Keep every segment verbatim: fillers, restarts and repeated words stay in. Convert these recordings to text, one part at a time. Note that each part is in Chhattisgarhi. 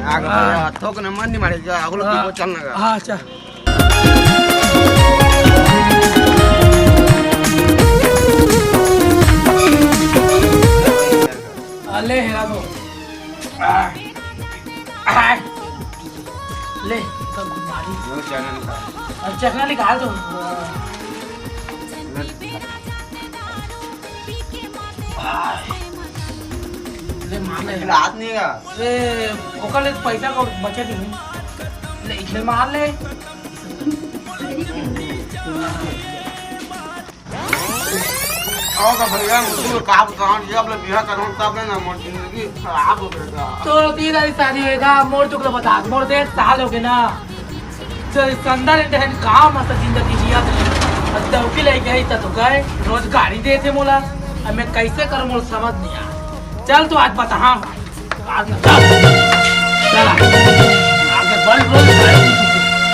आगे हाँ। थोक न मन नहीं मारेगा, अगलो हाँ। की वो चलना का। हाँ, अच्छा। अले हेरा तो। आ, आ, ले, तो मारी। वो चना निकाल। अब चखना निकाल दो। ले मार ले। रात नहीं का। ए, ओकर ले पैसा को बचे नहीं। ले, ले मार ले। आओ का भैया, मुझे का बताऊं, जब ले बियाह करूं, तब ले ना मोर जिंदगी खराब हो गया। तो तीन साल शादी होएगा, मोर चुकला बता, मोर देख साल हो गए ना। तो संदर एंड एंड काम मस्त जिंदगी जिया थे। अब दौकी ले गई त तो गए, रोज गाड़ी दे थे मोला। अब मैं कैसे करूं, मोर समझ नहीं आ। चल तो आज बता, हाँ, आज ना, चल। चल आ। आगे बल, बल, बल।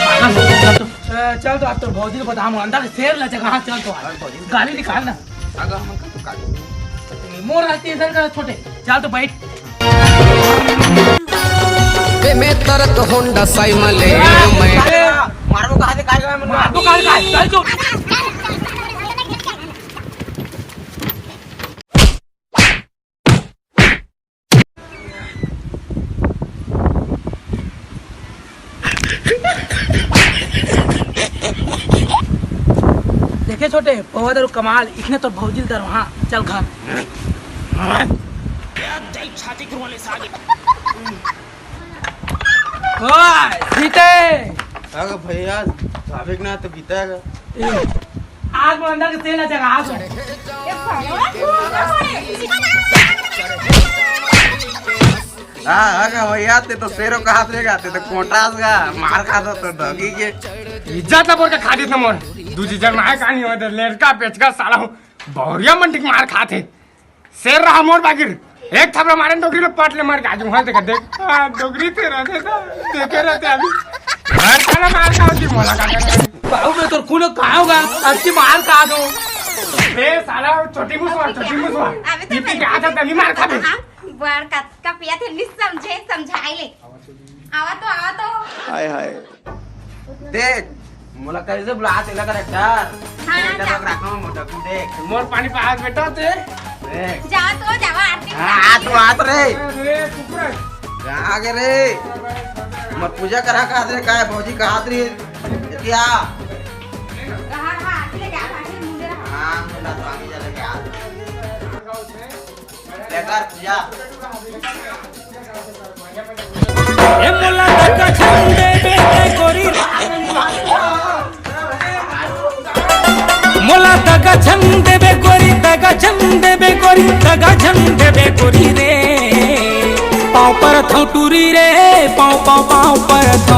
पागल हो गया तो। ए, चल तो आज तो भौजी को बता, मोर अंदर शेर ला जगह, हाँ, चल तो आज। गाली निकाल ना। अगर हम तो गाली। मोर आती है इधर का छोटे। चल तो बैठ। पे में तरत होंडा साई मले में। अरे, मारो कहाँ से, काय, काय, मारो कहाँ से, काय, चल, चल। देखे छोटे, पवा दरू कमाल, इसने तो भौजी ल दरवा, चल घर। ओए, सीते। अगर भैया, भाभी के ना तो बीतेगा। आज वो अंदर के तेल जगह आज। हाँ, अगर भैया, ते तो शेरों का हाथ रहेगा, ते तो कोटास का मार खाता तो डगी के। इज्जत ना बोल के खा देत ना मोर। दूजी जन माय का नहीं होते, लेटका पेचका साला हूँ। बहुरिया मंडी के मार खाते। शेर रहा मोर बागिर। एक थपरा मारे डोगरी लो पट ले मार के आज वहां देखा देख। हाँ, डोगरी ते रहते था, देखे रहते अभी। हर साला मार का होती मोला का करे। बाबू मैं तोर खून कहाँ होगा? अच्छी मार का दो। ए साला छोटी मुसवा, छोटी मुसवा। अबे तो इतनी क्या आदत है, नहीं मार खाते। हाँ, बड़ का, का पिया थे, नहीं समझे, समझाई ले। आवा तो, आवा तो। हाय, हाय। देख, मोला कैसे बुला तेला करेक्टर। हाँ, करेक्टर जा। रख रखा हूँ मोटा, तू देख। मोर पानी पास बेटा ते। देख। जा तो, जावा आरती हाँ, करा। आ तो, आ तो रे। अरे, चुप रह। कहाँ आगे रे? मत पूजा करा का रे, काय भौजी का हाथ रे? क्या? कहाँ, हाँ, आरती ले जा, आरती मुंडे रहा। हाँ, मुंडा तो आगे जा ले क्या? बेकार पूजा। ए मोला दगा झन देबे गोरी। मोला दगा झन देबे गोरी, दगा झन देबे गोरी, दगा झन देबे गोरी रे। पाँव पर थौं टूरी रे, पाँव, पाँव, पाँव पर थौं।